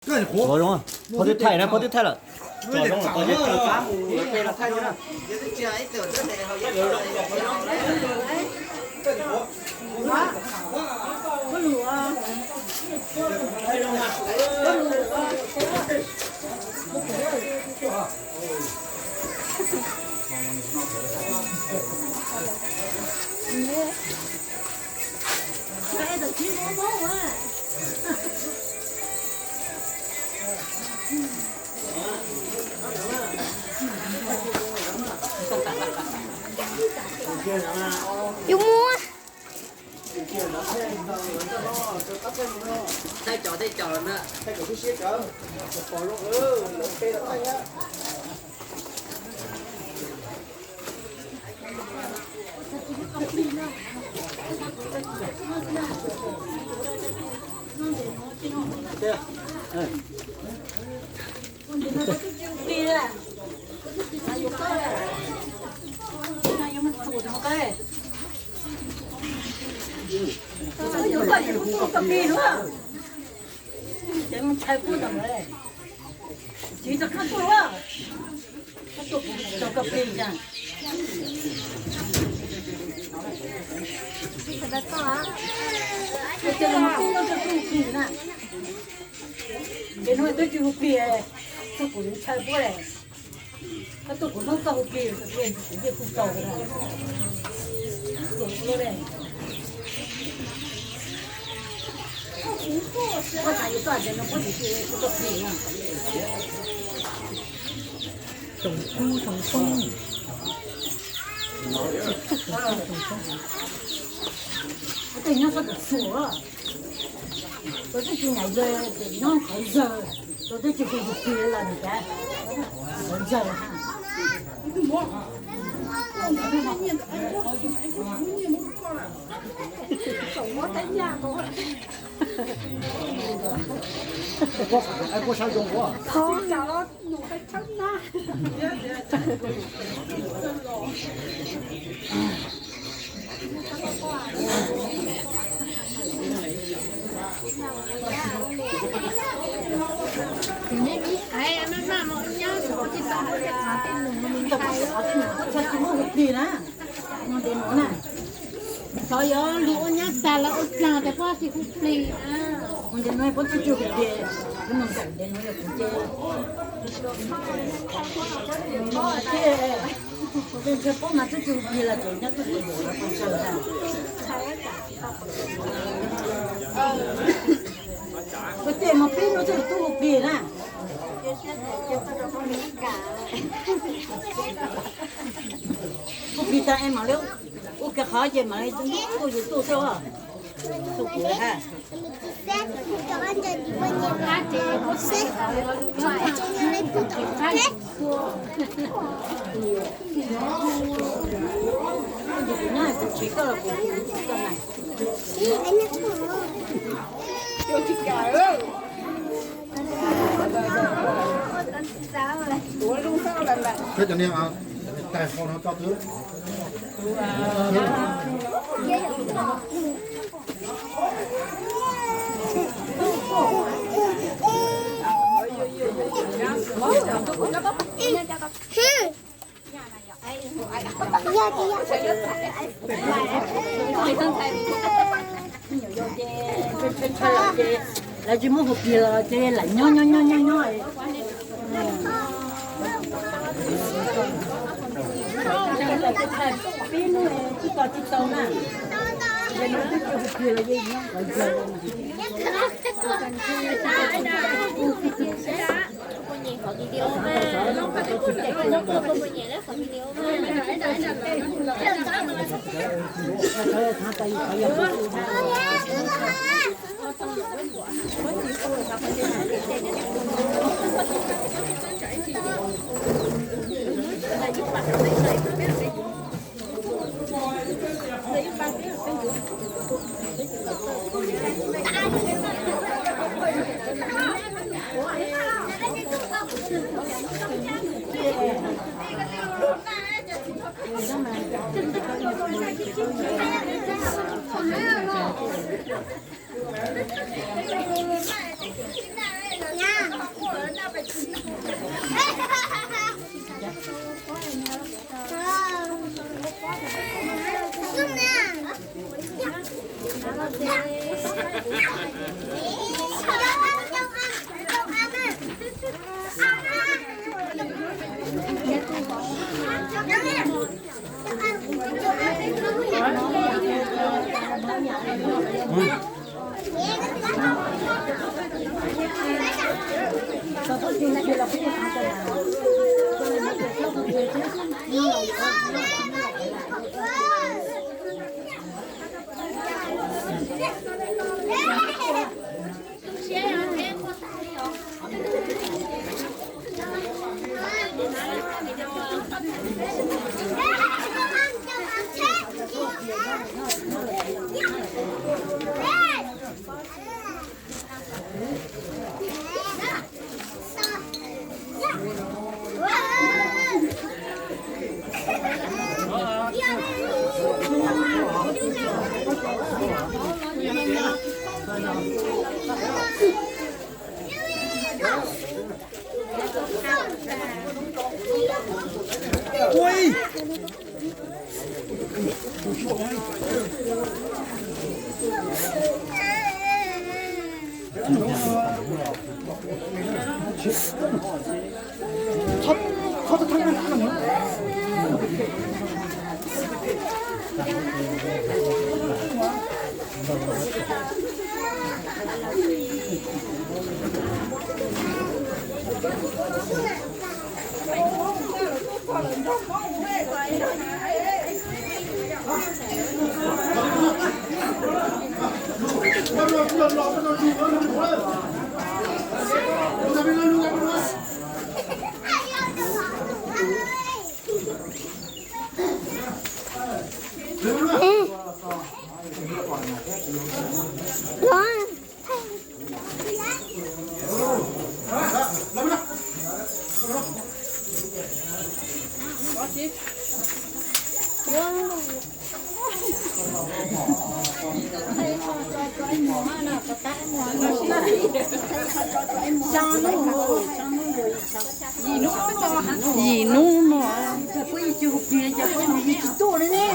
Tov zoo, phauj twb thaij na, phauj twb thaij lawm. Tov zoo, tov zoo. Yus muaj. Ces no twb tsis hu plig, txog kuv ntshai puab le. Koj tuaj kuv hnub koj hu plig, kuv yeej kuj tau. Koj xav yuav koj hais tias no koj tsis tsis kuv tau plig no. Tsoom kub tsoom xoob. Koj tej nyob sab pem xus, koj twb tsis nyaim ze, ces nyob qhov zawg, koj twb tsis hu hu plig los nim cas qhov zawg. Tsis muaj hu plig na. Xyov yuav lug ua nyab tag los ua dlaag tes puab tsis hu plig. Ua ntawm no puab tsis hu plig, mus nkaum ntawm no yog kuv ces, ces ntshe puab mas twb tsis hu plig los ces nyob twb tsis hu plig. Koj tej mas peb hnub twb tub hu plig na. Hu plig tag es mam li ua kiag qhov ces mam li tuaj yus tuaj xwb os. Tuaj kuv ha. Kuv nyob kuv tsis koj los kuv tsis koj na. Peb cov niag tais qau no tso twb. Lawv tsis muab hu plig los ces lam nyob nyob nyob nyob nyob. Peb hnub twb tos tsis tau na, ces no twb tsis hu plig los yeej nyob qhov ntawd. Yim hnub no. Puab yig tsis hu plig ces puab yig tsis tuaj li ne.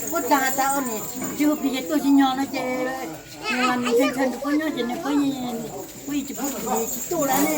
Puab tag tas ua ni, tsis hu plig ces tuaj tsis nyog no ces nws ntshai ntshai nrug puab nyob ces nws puab yig tsis plig tsis tuaj lawm ne.